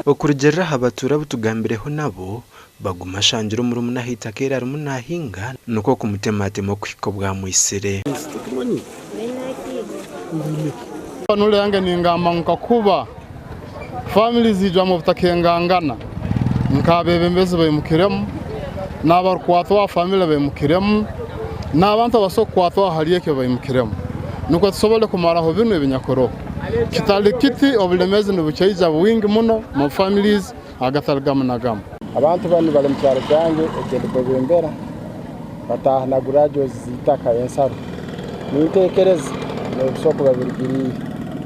Okurugiirira aha batuura abu tugambireho nabo, Baguma ashangire omurumuna aha itaka eri arimu naahinga nikwo kumutematema okuhika obu amwitsire. Nurenge ningamba ngu kakuba family zijwamu obutakengangana nk'abebembezi baimukiremu, n'abarukukwatwaho family baimukiremu, n'abantu abasobora kukwatwaho hali ekyo baimukiremu nukwo tusobole kumaraho binu ebinyakuroho. Kitali kiti obulemezi nibukyaija bwingi muno mu families agatali gamu na gamu. Abantu banu bali omu kyaro kyange ekindikwebembera bataaha na gurajozi z'itaka ensaro. Nintekereza nibisobora kuba birugiriire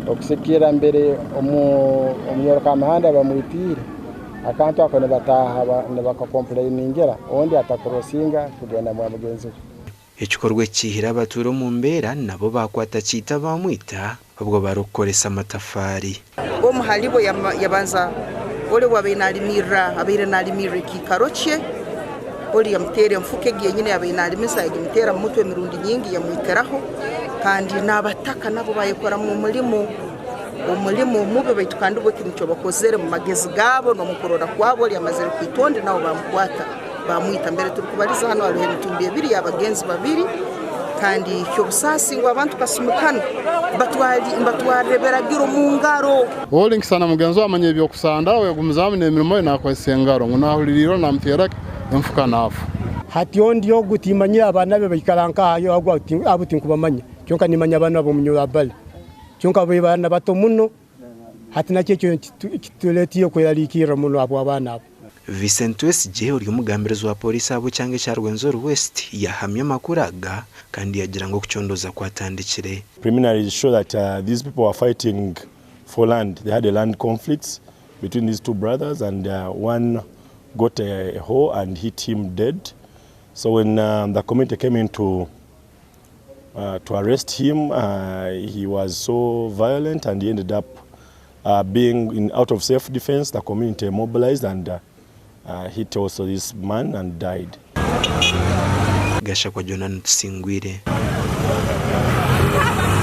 okusigikirra mbere omunyoro Kamuhanda bamwitiire akantu ako nibataaha nibakakompuleiningira ondi atakurosinga kugenda mwa mugenzi we. Ekikorwa eki kiihire abatuura omu mbeera nabo baakwata kiita baamwita obwo barikukoresa amatafaari. Omu halibo yabanza oli owaabaire naarimirira abaire naarimirira ekiikaro kye, oli yamuteera enfuka egi yenyini yaabaire naarimisa yagimuteera omu mutwe emirundi nyingi yamwitiraho kandi n'abataka nabo baayekoramu omurimo omurimo omubi baitu kandi bo eki nikyo bakozere omu magezi gaabo n'omu kurora kwabo oli amazire kwita ondi nawe baamukwata. Baamwita. Mbere turikubariza hanu hariho emitumbi ebiri y'abagenzi babiri kandi ky'obusaasi ngu abantu kasumi kanu nibatwarira ebiragiro omu ngaro. Oli na mugenzi we amanya eby'okusanda, we yagumizaamu n'emirimo ye naakozesa engaro ngu naahurira eiraro naamuteera enfuka naafa. Hati ondi ogu timmanyire abaana be baikara nkaha, abo tinkubamanya, kyonka nimmanya banu ab'omunyoro abali, kyonka bo baana bato muno, hati nakyo ekyo kitureetiire kwerarikirra muno ahabw'abaana abo. Vincent Twesigye ori omugambirizi wa Pooriisi ahabw'ekyanga ekya Rwenzori West yahamya amakuru aga kandi yagira ngu okucondooza kwatandikire. Preliminaries show that these people were fighting for land, they had a land conflicts between these two brothers and one got a hoe and hit him dead so when the community came in to to arrest him he was so violent and he ended up being in out of self defense the community mobilized and hit also this man and died. Gashakwa Jonah Tusingwire.